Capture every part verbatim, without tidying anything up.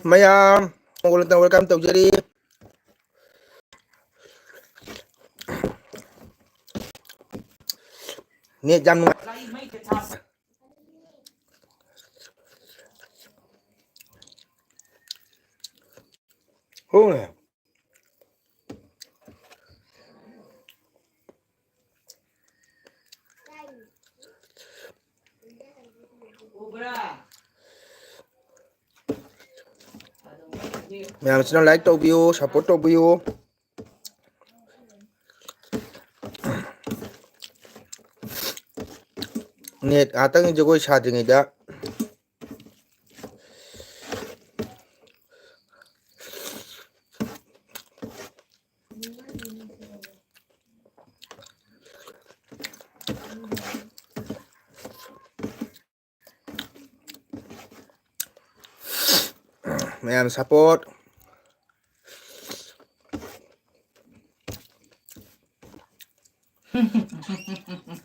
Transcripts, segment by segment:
ꯃꯌꯥꯝ welcome, welcome ꯇꯧꯖꯔꯤ꯫ Net ꯌꯥꯝ ꯅꯨꯡꯉꯥꯏ꯫ ꯍꯣꯏ꯫ ꯃꯌꯥꯝꯁꯤꯅ like ꯇꯧꯕꯤꯌꯨ, support ꯇꯧꯕꯤꯌꯨ꯫ Net ꯉꯥꯛꯇꯪ ꯖꯒꯣꯏ ꯁꯥꯗ꯭ꯔꯤꯉꯩꯗ꯫ ꯃꯌꯥꯝ support꯫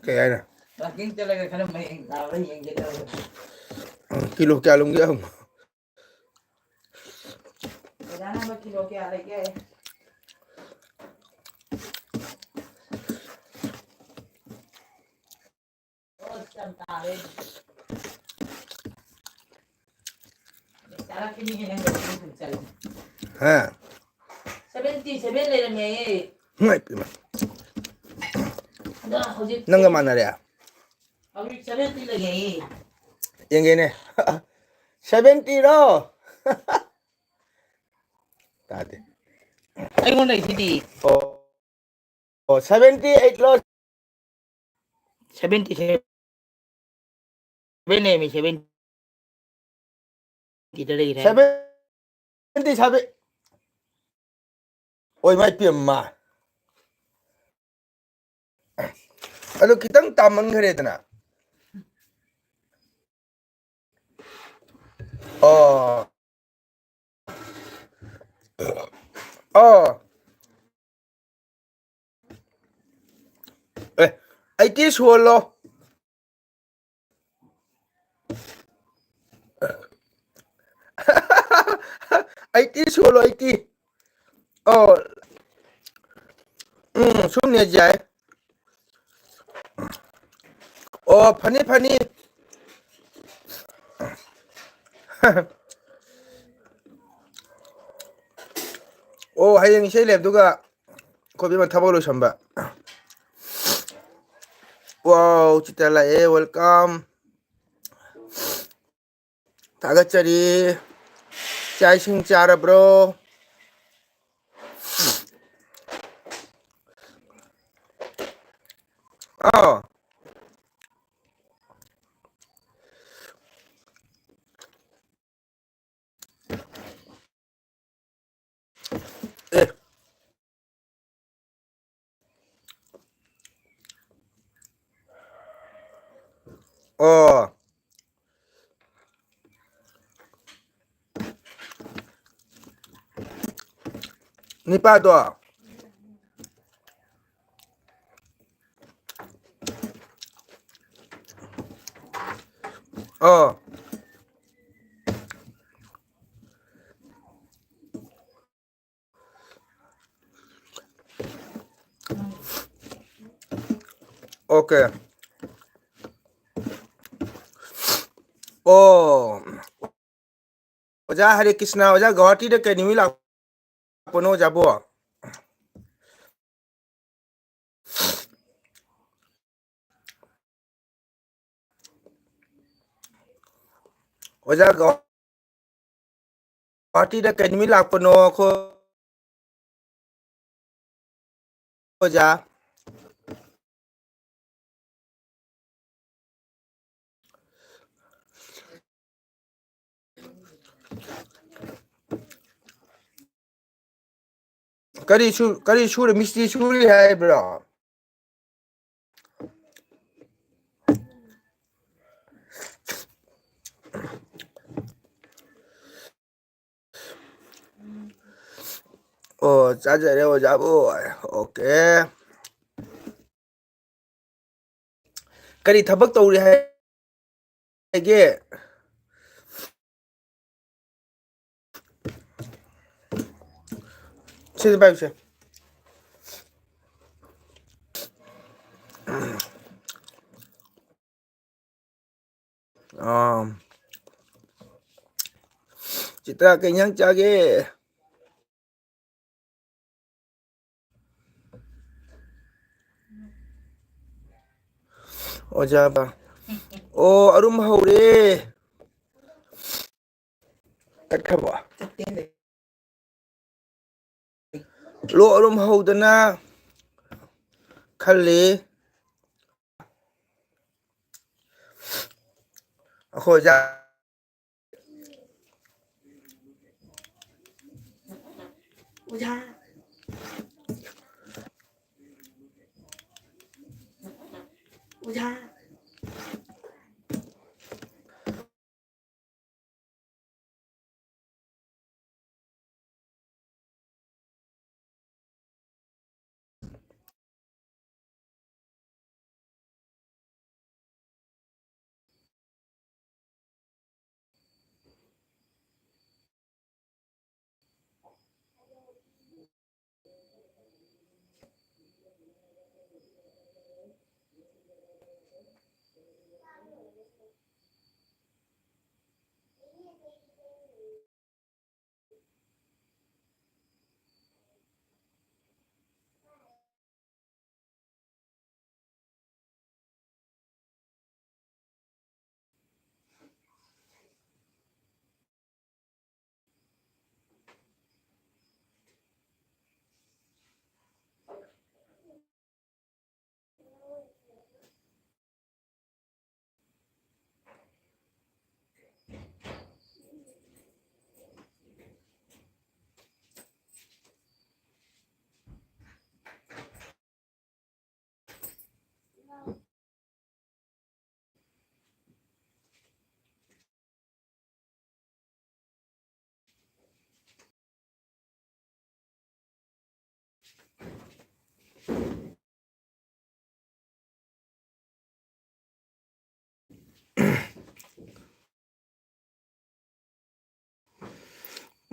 ꯀꯩ ꯍꯥꯏꯅꯣ? Walking ꯆꯠꯂꯒ ꯈꯔ ꯃꯌꯦꯡ ꯇꯥꯕ꯭ꯔꯥ ꯌꯦꯡꯒꯦ ꯇꯧꯕ꯫ Kilo ꯀꯌꯥ ꯂꯨꯝꯒꯦ ꯍꯪꯉꯨ꯫ ꯗꯗꯥ, ꯅꯪꯕꯨ kilo ꯀꯌꯥ ꯂꯩꯒꯦ? ꯑꯣ, ꯌꯥꯝ ꯇꯥꯔꯦ꯫ ꯆꯥꯔꯛꯈꯤꯅꯤꯅꯦ, ꯅꯪ ꯀꯩꯅꯣ ꯆꯠꯂꯦ꯫ ꯍꯥ? Seventy seven ꯂꯩꯔꯝꯃꯦꯌꯦ꯫ ꯏꯃꯥꯏ ꯄꯦꯝꯃ꯫ ꯑꯗꯣ ꯍꯧꯖꯤꯛ ꯅꯪꯒ ꯃꯥꯟꯅꯔꯦ? ꯍꯧꯖꯤꯛ seventy ꯂꯩꯌꯦ꯫ ꯌꯦꯡꯒꯦꯅꯦ꯫ Seventy ꯔꯣ? ꯇꯥꯗꯦ꯫ ꯑꯩꯉꯣꯟꯗ ꯂꯩꯁꯤꯗꯤ꯫ ꯑꯣ꯫ ꯑꯣ, seventy eight ꯂꯣ? Seventy seven ꯅꯦꯃꯤ, seventy ꯗ ꯂꯩꯔꯦ꯫ Seventy seven꯫ ꯑꯣꯏ, ꯃꯥꯏ ꯄꯦꯝꯃ꯫ ꯑꯗꯨ ꯈꯤꯇꯪ ꯇꯥꯃꯟꯈ꯭ꯔꯦꯗꯅ꯫ ꯑꯣ꯫ ꯑꯣ꯫ ꯑꯦ, eighty ꯁꯨꯍꯜꯂꯣ꯫ ꯑꯩꯠꯇꯤ ꯁꯨꯍꯜꯂꯣ, ꯑꯩꯠꯇꯤ꯫ ꯑꯣ꯫ ꯎꯝ, ꯁꯨꯝ ꯅꯦꯠ ꯌꯥꯏ꯫ ꯑꯣ, ꯐꯅꯤ, ꯐꯅꯤ꯫ ꯑꯣ, ꯍꯌꯦꯡ ꯏꯁꯩ ꯂꯩꯕꯗꯨꯒ ꯑꯩꯈꯣꯏ ꯏꯕꯦꯝꯃ ꯊꯕꯛ ꯂꯣꯏꯁꯟꯕ꯫ Wow, ꯆꯤꯇ꯭ꯔ ꯂꯥꯛꯑꯦ, welcome꯫ ꯊꯥꯒꯠꯆꯔꯤ꯫ ꯆꯥꯛ ꯏꯁꯤꯡ ꯆꯥꯔꯕ꯭ꯔꯣ? ꯑꯥ꯫ ꯑꯦ꯫ ꯑꯣ꯫ ꯅꯤꯄꯥꯗꯣ꯫ ꯑꯣ꯫ Okay. ꯑꯣ꯫ ꯑꯣꯖꯥ ꯍꯔꯦ ꯀ꯭ꯔꯤꯁꯅ, ꯑꯣꯖꯥ ꯒꯧꯍꯥꯇꯤꯗ ꯀꯩ ꯅꯨꯃꯤꯠ ꯂꯥꯛꯄꯅꯣ ꯑꯣꯖꯥꯕꯣ? ꯑꯣꯖꯥ ꯒꯧꯍꯥꯇꯤꯗ ꯀꯩ ꯅꯨꯃꯤꯠ ꯂꯥꯛꯄꯅꯣ ꯑꯩꯈꯣꯏ ꯑꯣꯖꯥ? ꯀꯔꯤ ꯁꯨ-, ꯀꯔꯤ ꯁꯨꯔꯤ, ꯃꯤꯁꯇ꯭ꯔꯤ ꯁꯨꯔꯤ ꯍꯥꯏꯕ꯭ꯔꯣ? ꯑꯣ, ꯆꯥꯖꯔꯦ ꯑꯣꯖꯥꯕꯨ꯫ Okay꯫ ꯀꯔꯤ ꯊꯕꯛ ꯇꯧꯔꯤ ꯍꯥꯏꯒꯦ? ꯁꯤꯗ ꯄꯥꯏꯌꯨꯁꯦ꯫ ꯑꯥ꯫ ꯆꯤꯇ꯭ꯔꯥ, ꯀꯩ ꯏꯟꯖꯥꯡ ꯆꯥꯒꯦ? ꯑꯣꯖꯥꯕ꯫ ꯑꯣ, ꯑꯔꯨꯝ ꯍꯧꯔꯦ꯫ ꯇꯠꯈ꯭ꯔꯕꯣ? ꯂꯣꯛ ꯑꯔꯨꯝ ꯍꯧꯗꯅ ꯈꯜꯂꯤ꯫ ꯑꯩꯈꯣꯏ ꯑꯣꯖꯥ꯫ ꯑꯣꯖꯥ꯫ ꯑꯣꯖꯥ꯫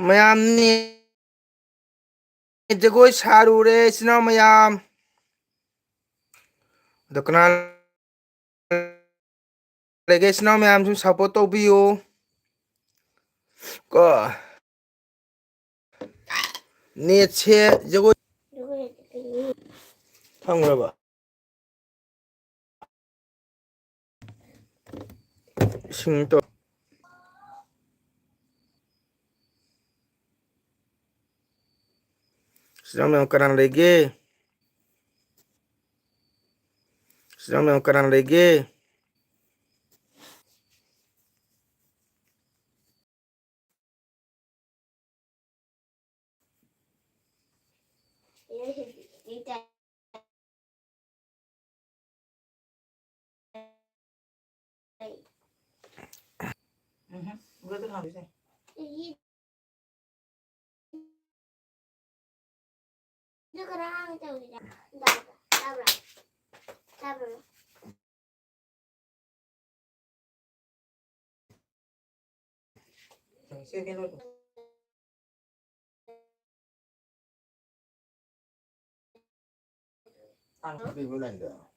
ꯃꯌꯥꯝꯅꯤ꯫ ꯖꯒꯣꯏ ꯁꯥꯔꯨꯔꯦ, ꯏꯆꯤꯟ ꯏꯅꯥꯎ ꯃꯌꯥꯝ꯫ ꯑꯗꯣ ꯀꯅꯥ ꯂꯩꯒꯦ, ꯏꯆꯤꯟ ꯏꯅꯥꯎ ꯃꯌꯥꯝꯁꯨ support ꯇꯧꯕꯤꯌꯨ ꯀꯣ꯫ ꯅꯦꯠꯁꯦ ꯖꯒꯣꯏ ꯊꯝꯈ꯭ꯔꯕ? ꯏꯁꯤꯡ ꯇꯣ-, ꯁꯤꯗ ꯃꯌꯥꯝ ꯀꯅꯥ ꯂꯩꯒꯦ? ꯁꯤꯗ ꯃꯌꯥꯝ ꯀꯅꯥ ꯂꯩꯒꯦ?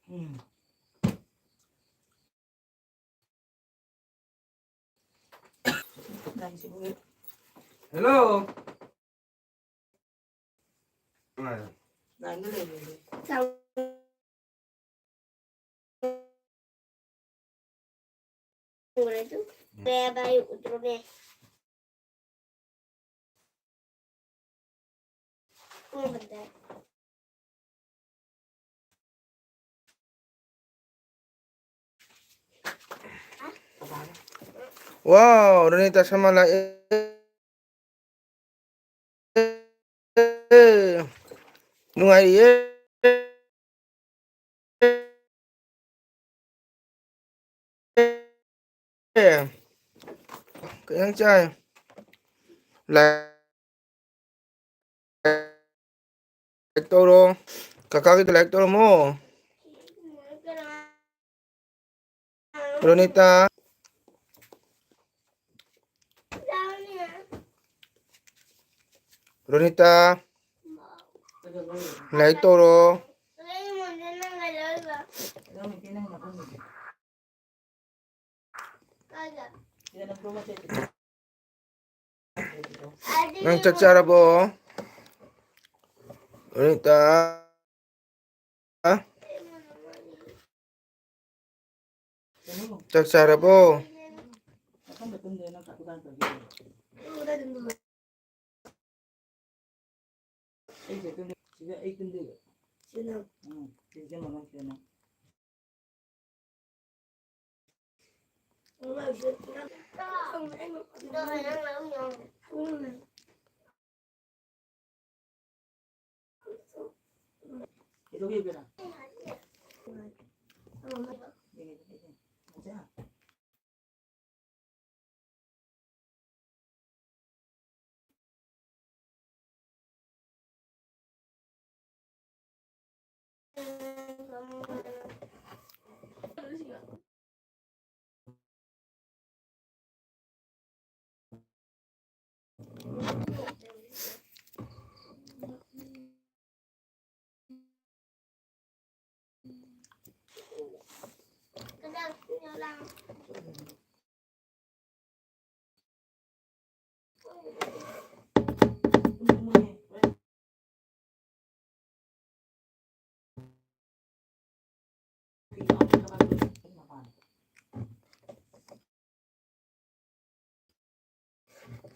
ꯎꯝ꯫ Hello. Wow, Ronita sama la, eh, nungai, eh. Kayang chay. Like ꯇꯧꯔꯣ꯫ ꯀꯀꯥꯒꯤꯗ like ꯇꯧꯔꯝꯃꯣ꯫ ꯔꯣꯅꯤꯇꯥ꯫ ꯔꯣꯅꯤꯇꯥ꯫ ꯂꯥꯏꯛ ꯇꯧꯔꯣ꯫ ꯅꯪ ꯆꯥꯛ ꯆꯥꯔꯕꯣ? ꯔꯣꯅꯤꯇꯥ? ꯆꯥꯛ ꯆꯥꯔꯕꯣ?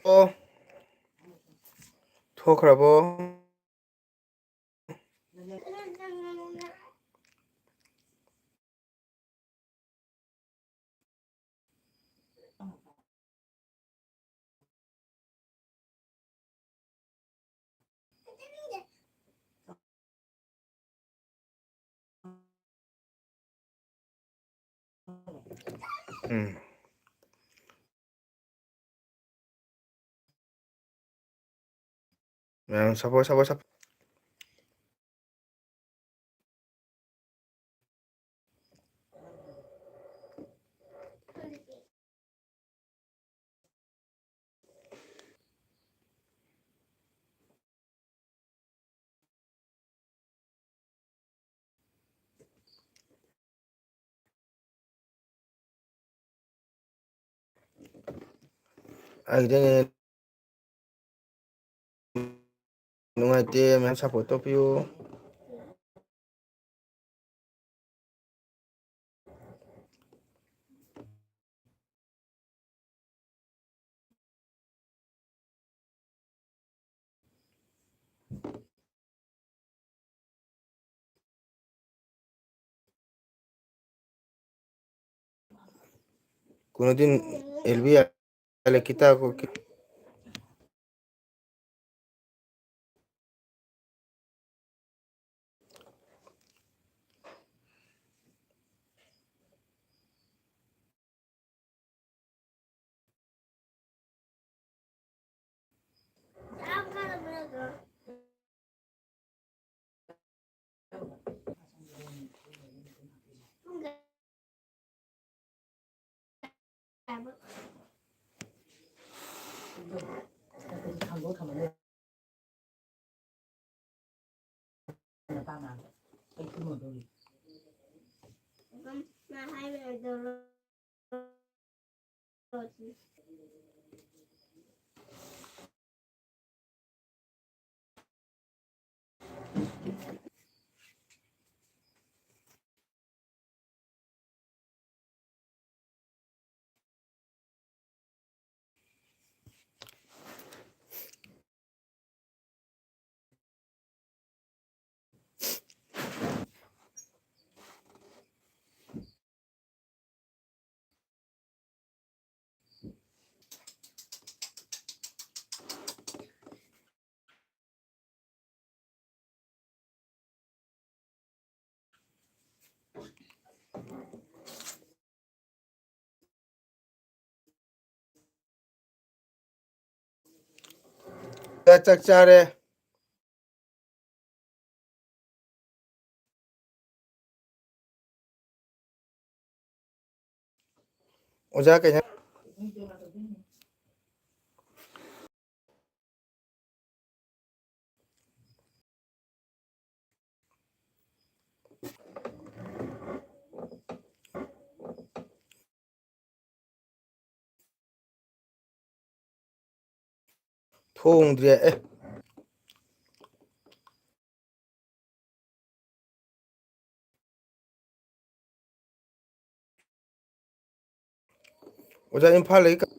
ꯑꯣ, ꯊꯣꯛꯈ꯭ꯔꯕꯣ? ꯎꯝ꯫ ꯃꯌꯥꯝ support, support, support꯫ ꯑꯩꯗꯤ ꯅꯨꯡꯉꯥꯏꯇꯦ, ꯃꯌꯥꯝ support ꯇꯧꯕꯤꯌꯨ꯫ Kunudin, Elvia, Alekita, Koki. ꯆꯥꯛ ꯆꯥꯔꯦ꯫ ꯑꯣꯖꯥ ꯀꯩ ꯏꯟꯖꯥꯡ? ꯍꯣꯡꯗ꯭ꯔꯦ꯫ ꯑꯦ꯫ ꯑꯣꯖꯥ, ꯏꯝꯐꯥꯜꯗꯒꯤ ꯀ-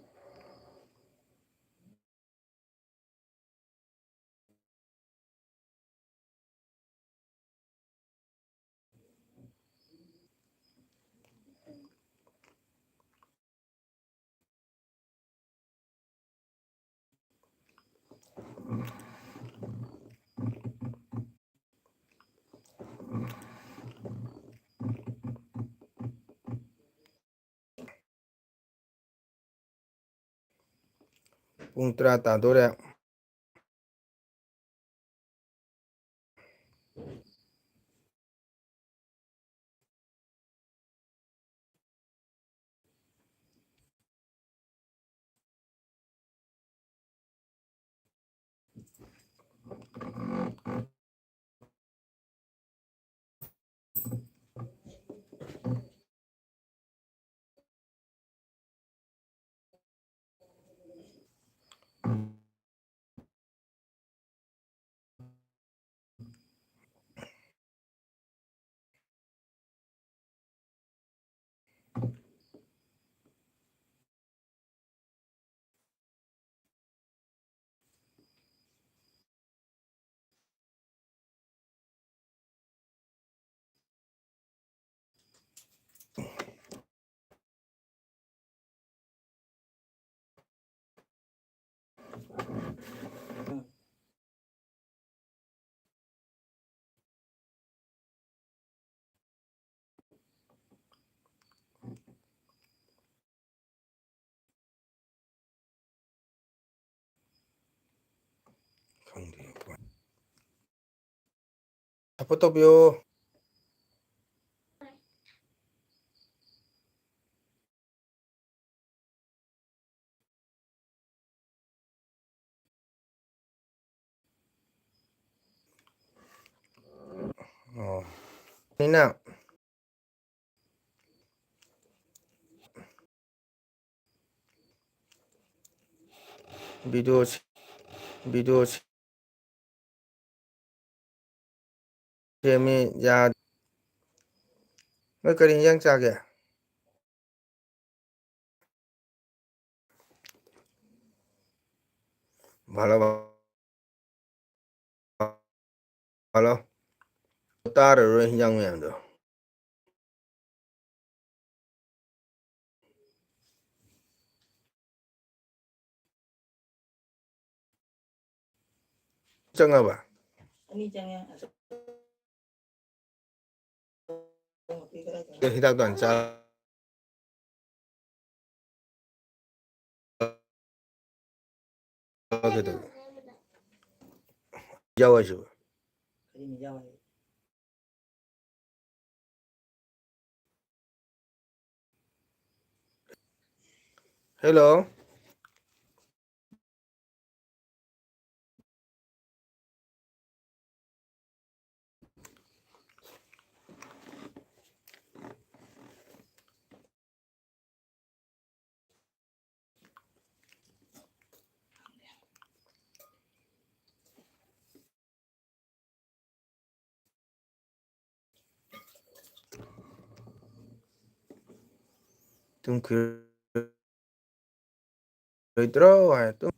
ꯄꯨꯡ ꯇꯔꯥ ꯇꯥꯗꯣꯔꯦ꯫ ꯈꯪꯗꯦ꯫ Support ꯇꯧꯕꯤꯌꯨ꯫ ꯑꯣ꯫ ꯑꯩꯅ video ꯁꯤ ꯚꯤꯗꯤꯑꯣ ꯁꯦꯝꯃꯤ ꯌꯥ-, ꯅꯣꯏ ꯀꯔꯤ ꯏꯟꯖꯥꯡ ꯆꯥꯒꯦ? Hello, hello. ꯇꯥꯔꯔꯣꯏ ꯏꯟꯖꯥꯡ ꯃꯌꯥꯝꯗꯣ꯫ ꯆꯪꯉꯕ? ꯑꯅꯤ ꯆꯪꯉꯦ꯫ ꯑꯦ, ꯍꯤꯗꯥꯛꯇꯣ ꯍꯥꯟꯅ ꯆꯥ-, ꯀꯩꯗꯧꯕ? ꯌꯥꯎ ꯍꯥꯏꯁꯤꯕ? ꯍꯦꯜꯂꯣ꯫ ꯇꯨꯝꯈꯤꯔꯣꯏꯗ꯭ꯔꯣ ꯍꯥꯏ ꯇꯨꯝ-,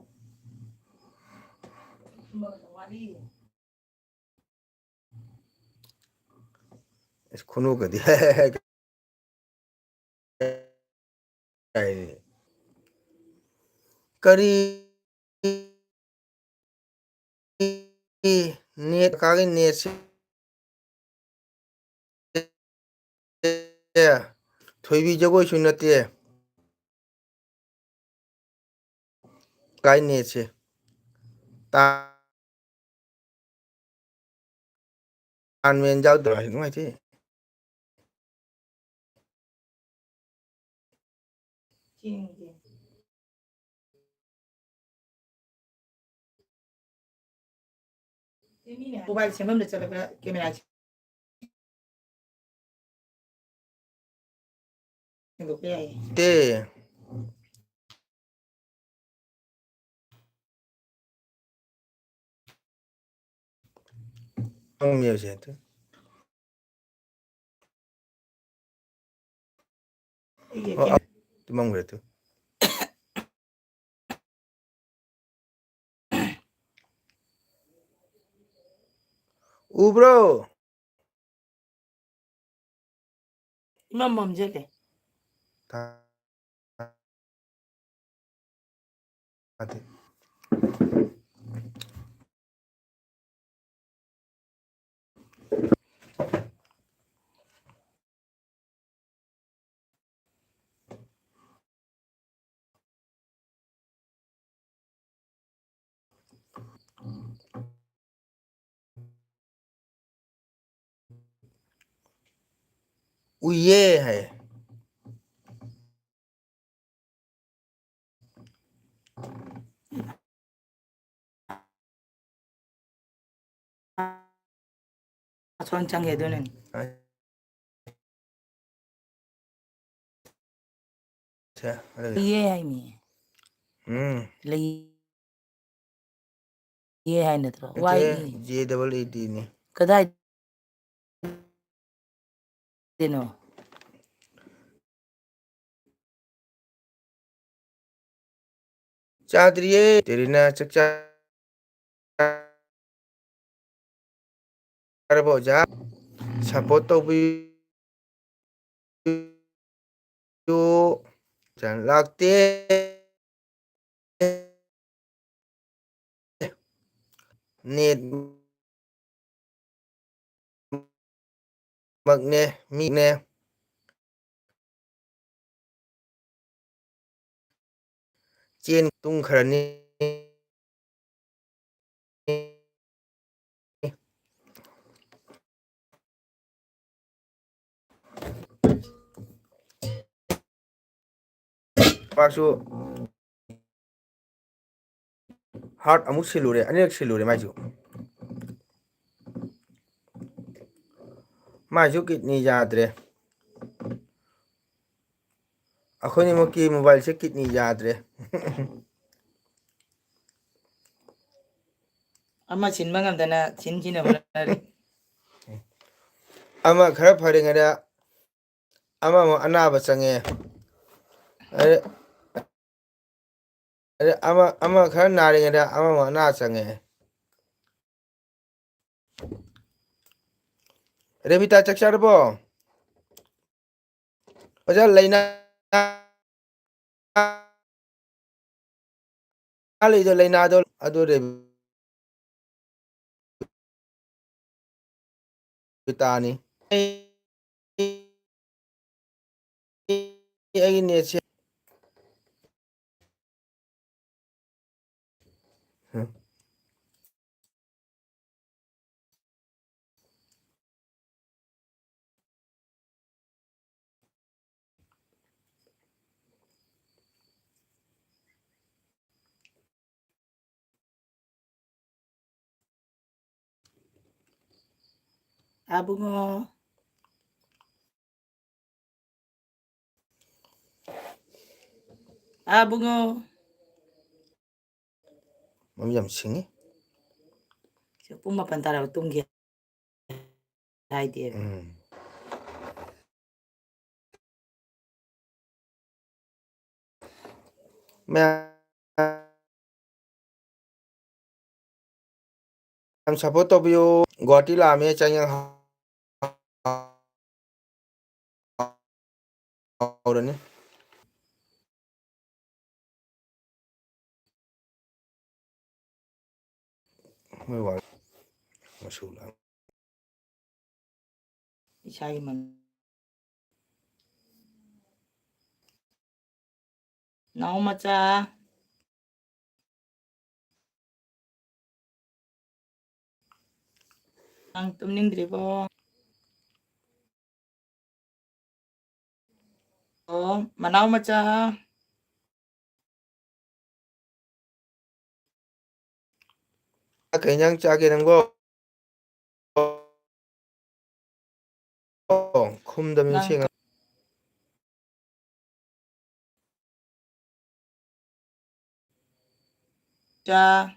ꯑꯁ, ꯈꯨꯅꯣꯛꯀꯗꯤ꯫ ꯀꯔꯤ ꯅꯦꯠ ꯀꯥꯒꯤ ꯅꯦꯠꯁꯤ ꯊꯣꯏꯕꯤ ꯖꯒꯣꯏꯁꯨ ꯅꯠꯇꯦ꯫ ꯀꯥꯏ ꯅꯦꯠꯁꯦ꯫ ꯇꯥꯟ ꯃꯦꯟ ꯌꯥꯎꯗ꯭ꯔꯣ? ꯅꯨꯡꯉꯥꯏꯇꯦ꯫ ꯃꯣꯕꯥꯏꯜ ꯁꯦꯝꯐꯝꯗ ꯆꯠꯂꯒ ꯀꯦꯃꯦꯔꯥ ꯁꯦꯡꯗꯣꯛꯄ ꯌꯥꯏꯌꯦ꯫ ꯇꯦ꯫ ꯇꯨꯝꯃꯝꯃꯦꯕꯁꯦ꯫ ꯑꯣ, ꯑ, ꯇꯨꯝꯃꯝꯈ꯭ꯔꯦ ꯇꯨ꯫ ꯎꯕ꯭ꯔꯣ? ꯏꯃꯝ ꯃꯝꯁꯤꯜꯂꯦ꯫ ꯇꯥ-, ꯇꯥꯗꯦ꯫ ꯎꯏꯌꯦ ꯍꯥꯏ꯫ ꯑꯁꯣꯟ ꯆꯪꯉꯦ ꯑꯗꯨꯅꯅꯤ꯫ ꯁꯦ, ꯑꯗꯨꯗꯤ꯫ ꯂꯩꯌꯦ ꯍꯥꯏꯅꯤ꯫ ꯎꯝ꯫ ꯂꯩ-, ꯌꯦ ꯍꯥꯏ ꯅꯠꯇ꯭ꯔꯣ? ꯅꯠꯇꯦ, ꯋꯥꯏ E. J double E D ꯅꯤ꯫ ꯀꯗꯥꯏ? ꯀꯩꯅꯣ? ꯆꯥꯗ꯭ꯔꯤꯌꯦ꯫ ꯇꯦꯔꯤꯅ ꯆꯥꯛ ꯆꯥ-, ꯆꯥꯔꯕꯣ ꯑꯣꯖꯥ? Support ꯇꯧꯕꯤꯌꯨ꯫ ꯂꯥꯛꯇꯦ꯫ Net ꯃꯛꯅꯦ, ꯃꯤꯅꯦ꯫ ꯆꯦꯟ ꯇꯨꯝꯈ꯭ꯔꯅꯤ꯫ ꯃꯥꯁꯨ heart ꯑꯃꯨꯛ ꯁꯤꯜꯂꯨꯔꯦ, ꯑꯅꯤꯔꯛ ꯁꯤꯜꯂꯨꯔꯦ ꯃꯥꯏꯁꯨ꯫ ꯃꯥꯏꯁꯨ kidney ꯌꯥꯗ꯭ꯔꯦ꯫ ꯑꯩꯈꯣꯏꯅꯤꯃꯛꯀꯤ mobileꯁꯦ kidney ꯌꯥꯗ꯭ꯔꯦ꯫ ꯑꯃ ꯁꯤꯟꯕ ꯉꯝꯗꯅ ꯁꯤꯟ ꯁꯤꯟꯅ ꯍꯣꯠꯅꯔꯤ꯫ ꯑꯃ ꯈꯔ ꯐꯔꯤꯉꯩꯗ ꯑꯃꯃꯨꯛ ꯑꯅꯥꯕ ꯆꯪꯉꯦ꯫ ꯑꯗ, ꯑꯗ ꯑꯃ, ꯑꯃ ꯈꯔ ꯅꯥꯔꯤꯉꯩꯗ ꯑꯃꯃꯨꯛ ꯑꯅꯥ ꯆꯪꯉꯦ꯫ ꯔꯦꯕꯤꯇꯥ, ꯆꯥꯛ ꯆꯥꯔꯕꯣ? ꯑꯣꯖꯥ, ꯂꯥꯏꯅꯥ ꯂꯩꯗꯣ, ꯂꯥꯏꯅꯥꯗꯣ ꯑꯗꯨ ꯔꯦꯕꯤꯇꯥꯅꯤ꯫ ꯑꯩ, ꯑꯩꯒꯤ ꯅꯦꯠꯁꯦ꯫ ꯑꯕꯨꯡꯉꯣ꯫ ꯑꯕꯨꯡꯉꯣ꯫ ꯃꯃꯤ ꯌꯥꯝ ꯁꯤꯡꯉꯤ꯫ ꯄꯨꯡ ꯃꯥꯄꯟ ꯇꯥꯔꯕ ꯇꯨꯝꯒꯦ ꯍꯥꯏꯗꯦ꯫ ꯎꯝ꯫ ꯃꯌꯥꯝ ꯌꯥꯝ ꯁꯞꯄꯣꯔꯠ ꯇꯧꯕꯤꯌꯨ꯫ ꯒꯨꯍꯥꯇꯤ ꯂꯥꯛꯑꯝꯃꯦ, ꯆꯥꯛ ꯏꯟꯖꯥꯡ ꯍꯥꯎꯔꯅꯤ꯫ ꯃꯣꯏ ꯋꯥ ꯃꯁꯨ ꯂꯥꯡ꯫ ꯏꯁꯥꯒꯤ ꯃꯃꯤꯡ꯫ ꯅꯥꯎ ꯃꯆꯥ꯫ ꯅꯪ ꯇꯨꯝꯅꯤꯡꯗ꯭ꯔꯤꯕꯣ? ꯑꯣ, ꯃꯅꯥꯎ ꯃꯆꯥ꯫ ꯀꯩ ꯏꯟꯖꯥꯡ ꯆꯥꯒꯦ ꯅꯪꯕꯣ? ꯑꯣ, ꯈꯨꯝꯗꯕꯅꯤ ꯅꯪ ꯁꯦꯡꯅ꯫ ꯆꯥ꯫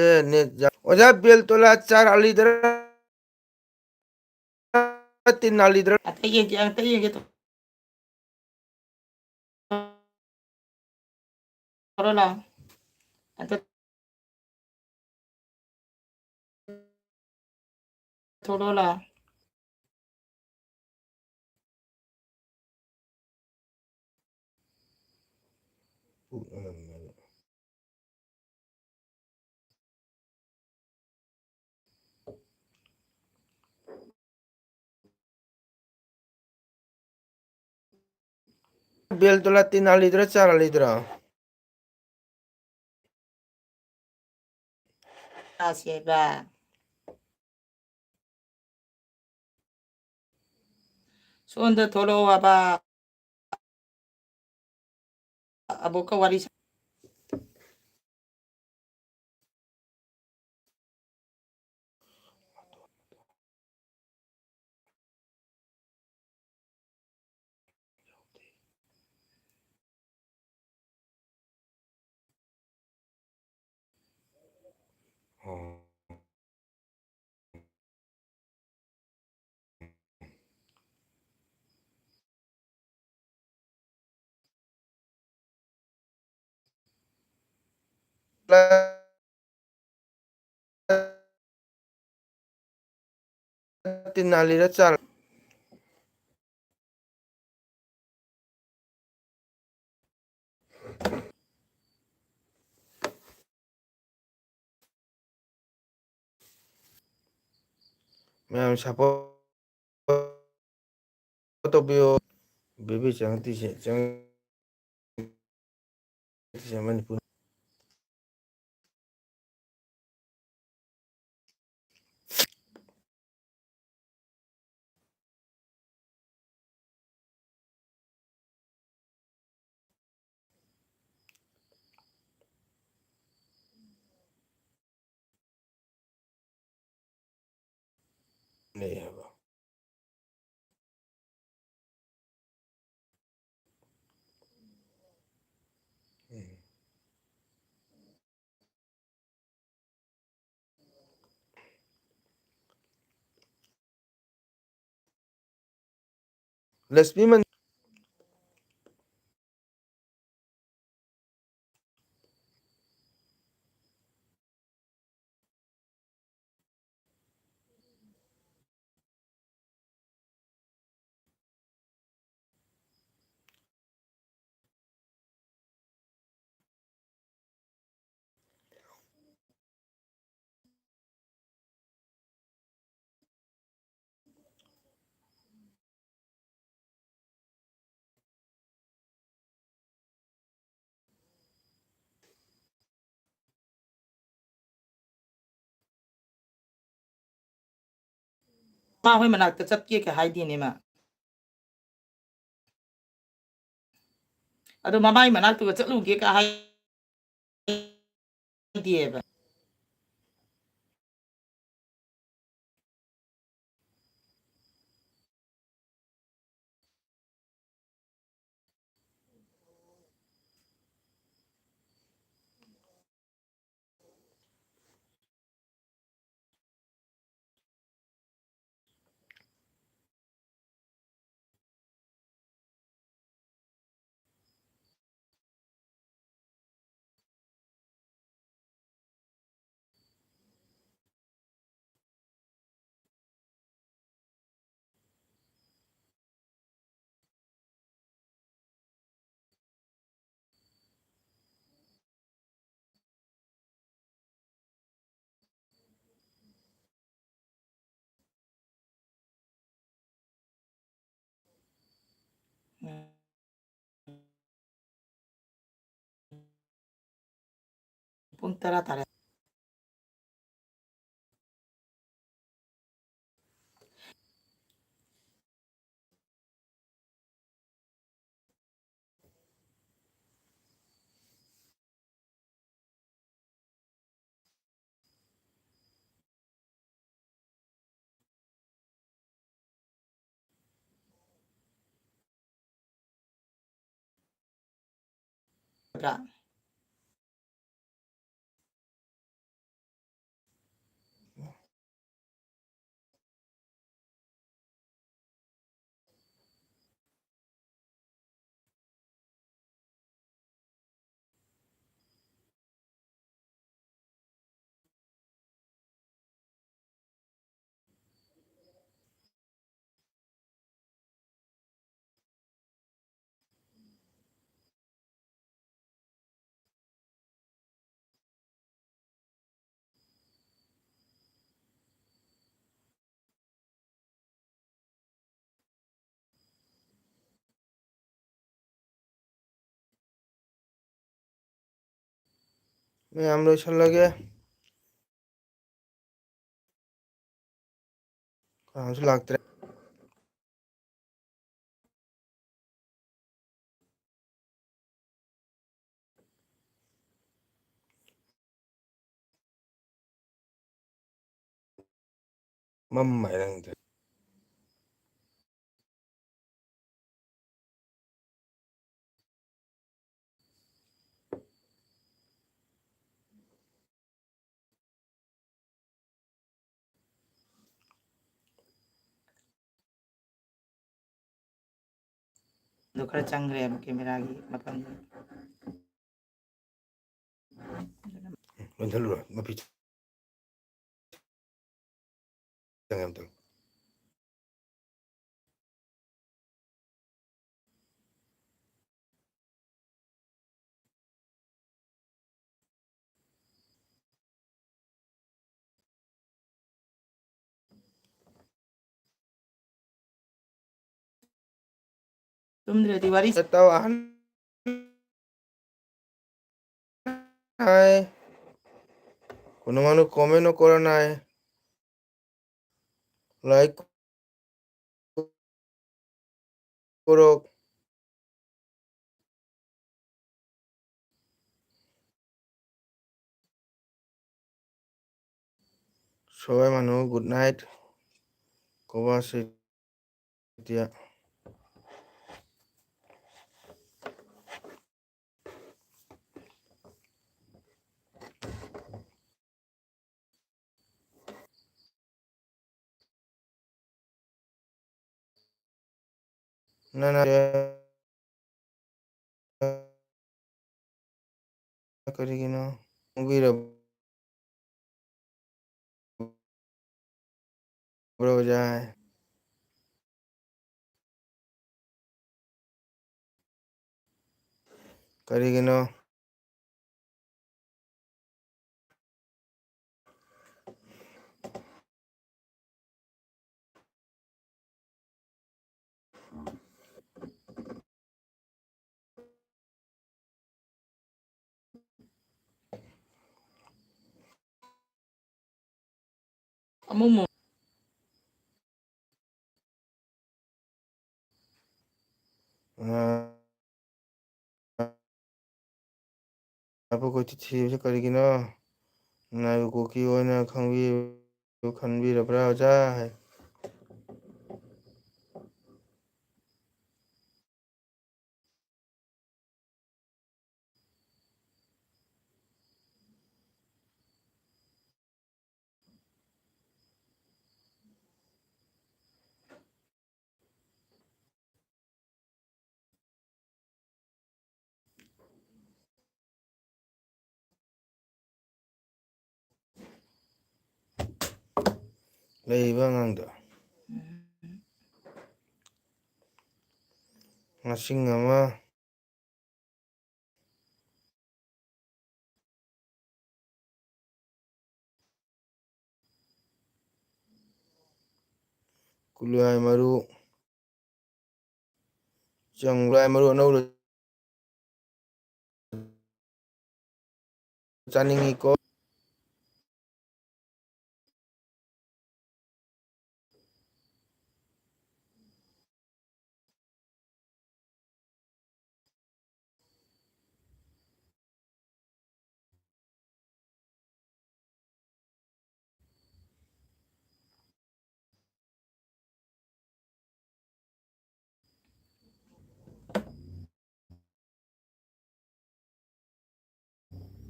ꯑꯦ, ꯅꯦꯠ ꯌꯥ-, ꯑꯣꯖꯥ ꯕꯦꯜꯇꯣꯂꯥ ꯆꯥꯔ ꯑꯂꯤꯗꯔ ꯇꯤꯟ ꯑꯂꯤꯗꯔ? ꯑꯇꯩ ꯌꯦꯡꯒꯦ, ꯑꯇꯩ ꯌꯦꯡꯒꯦ꯫ ꯊꯣꯔꯣ ꯂꯥꯎ꯫ ꯑꯇꯩ ꯊꯣꯔꯣ ꯂꯥꯎ꯫ ꯕꯦꯜꯇꯣꯂꯥ ꯇꯤꯟ ꯑꯂꯤꯗꯔ ꯆꯥꯔ ꯑꯂꯤꯗꯔ? ꯆꯥꯁꯦꯕ꯫ ꯁꯣꯝꯗ ꯊꯣꯛꯂꯛꯑꯣ ꯍꯥꯏꯕ꯫ ꯑꯕꯣꯛꯀ ꯋꯥꯔꯤ ꯁꯥ-, ꯑꯣ꯫ ꯇꯤꯟ ꯑꯂꯤꯗꯔ ꯆꯥꯔ꯫ ꯃꯌꯥꯝ support ꯇꯧꯕꯤꯌꯣ꯫ ꯕꯦꯕꯤ ꯆꯪꯉꯛꯇ꯭ꯔꯤꯁꯦ, ꯆꯪ-, ꯆꯪꯉꯛꯇ꯭ꯔꯤꯁꯦ ꯃꯅꯤꯄꯨꯔ꯫ ꯂꯩ ꯍꯥꯏꯕ꯫ ꯂꯛꯁꯃꯤ ꯃꯟ-, ꯃꯥ ꯍꯣꯏ ꯃꯅꯥꯛꯇ ꯆꯠꯀꯦ ꯀ ꯍꯥꯏꯗꯦꯅꯦ ꯃꯥ꯫ ꯑꯗꯣ ꯃꯃꯥꯏ ꯃꯅꯥꯛꯇꯨꯒ ꯆꯠꯂꯨꯒꯦ ꯀ ꯍꯥꯏꯗꯦꯕ꯫ ꯄꯨꯡ ꯇꯔꯥ ꯇꯥꯔꯦ꯫ ꯃꯌꯥꯝ ꯂꯣꯏꯁꯤꯜꯂꯒꯦ꯫ ꯀꯅꯥꯁꯨ ꯂꯥꯛꯇ꯭ꯔꯦ꯫ ꯃꯝ ꯍꯥꯏꯔꯪꯗꯦ꯫ ꯑꯗꯨ ꯈꯔ ꯆꯪꯈ꯭ꯔꯦꯕ ꯀꯦꯃꯦꯔꯥꯒꯤ ꯃꯐꯝꯗꯨ꯫ ꯂꯣꯟꯁꯤꯜꯂꯨꯔꯣ, ꯃꯄꯤ ꯆꯪꯉꯦ ꯑꯝꯇꯪ꯫ ꯇꯨꯝꯗ꯭ꯔꯗꯤ ꯋꯥꯔꯤ ꯇꯧ ꯑꯍꯟ꯫ হাই। কোনো মানুষ কমেন্টও করে নাই। লাইক করো। সবাই মানুহ গুড নাইট। ক'বা আছে এতিয়া। ꯅꯅꯥ ꯀꯔꯤꯒꯤꯅꯣ? ꯎꯕꯤꯔꯕ꯭ꯔꯣ ꯑꯣꯖꯥ? ꯀꯔꯤꯒꯤꯅꯣ? ꯑꯃꯨꯛ ꯃꯨꯛ꯫ ꯑꯄꯨ ꯀꯣꯏꯊꯤ ꯊꯤꯕꯁꯤ ꯀꯔꯤꯒꯤꯅꯣ? ꯅꯥꯏꯕ ꯀꯨꯀꯤ ꯑꯣꯏꯅ ꯈꯪꯕꯤ-, ꯈꯟꯕꯤꯔꯕ꯭ꯔꯥ, ꯑꯣꯖꯥ? ꯂꯩꯔꯤꯕ ꯑꯉꯥꯡꯗꯣ꯫ ꯉꯁꯤꯡ ꯑꯃ꯫ ꯀꯨꯂꯥꯏ ꯃꯔꯨ꯫ ꯆꯪꯂꯥꯏ ꯃꯔꯨ ꯑꯅꯧꯕ ꯆꯥꯅꯤꯡꯉꯤꯀꯣ꯫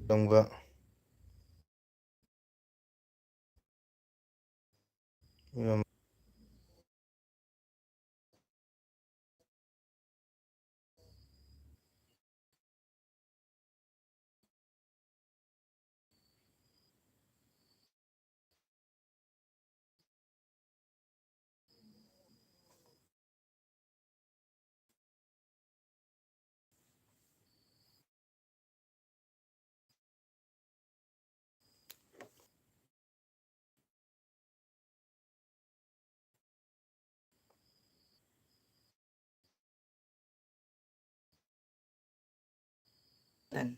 ꯇꯝꯕ꯫ Done.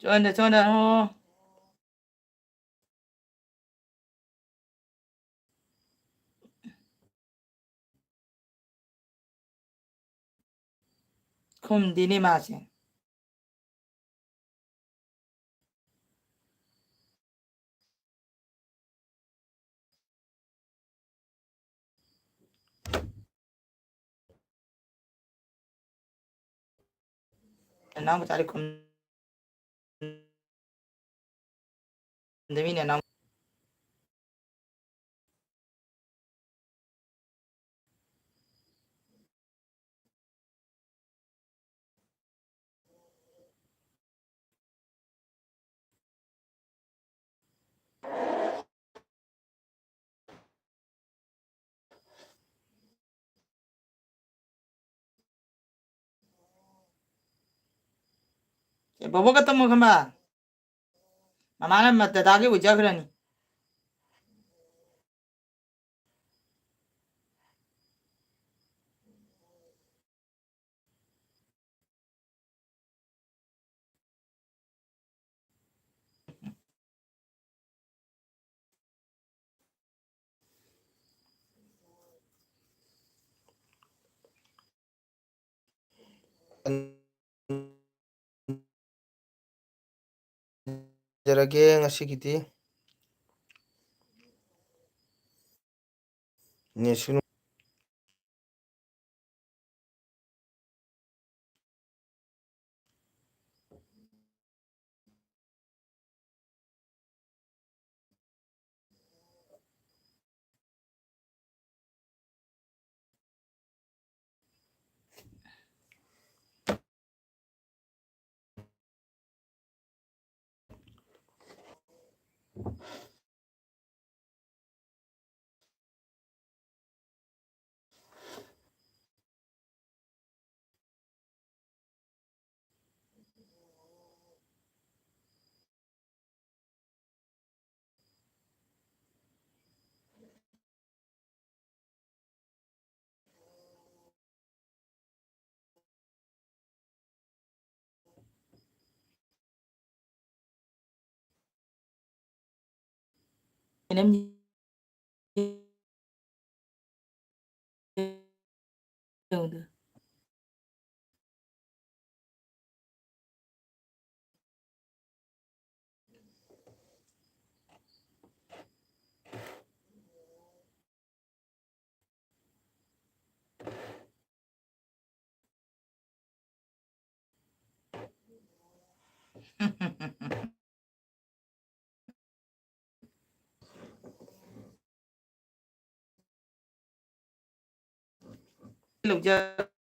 ꯆꯣꯟꯗ ꯆꯣꯟꯗ ꯑꯣ꯫ ꯈꯨꯝꯗꯤꯅꯦ ꯃꯥꯁꯦ꯫ ꯅꯅꯥꯎ ꯃꯆꯥꯗꯤ ꯈꯨꯝꯗꯃꯤꯅꯦ, ꯅꯅꯥꯎ꯫ ꯕꯣꯕꯣꯛꯀ ꯇꯝꯃꯣ ꯈꯝꯕ꯫ ꯃꯃꯥꯅ ꯃ-, ꯗꯗꯥꯒꯤ ꯑꯣꯏꯖꯈ꯭ꯔꯅꯤ꯫ ꯖꯔꯒꯦ ꯉꯁꯤꯒꯤꯗꯤ꯫ ꯅꯦꯁꯨ ꯑꯩꯅ ꯌꯦꯡꯉꯨꯗ꯫ ꯂꯧꯖꯈ꯭ꯔꯅꯤ꯫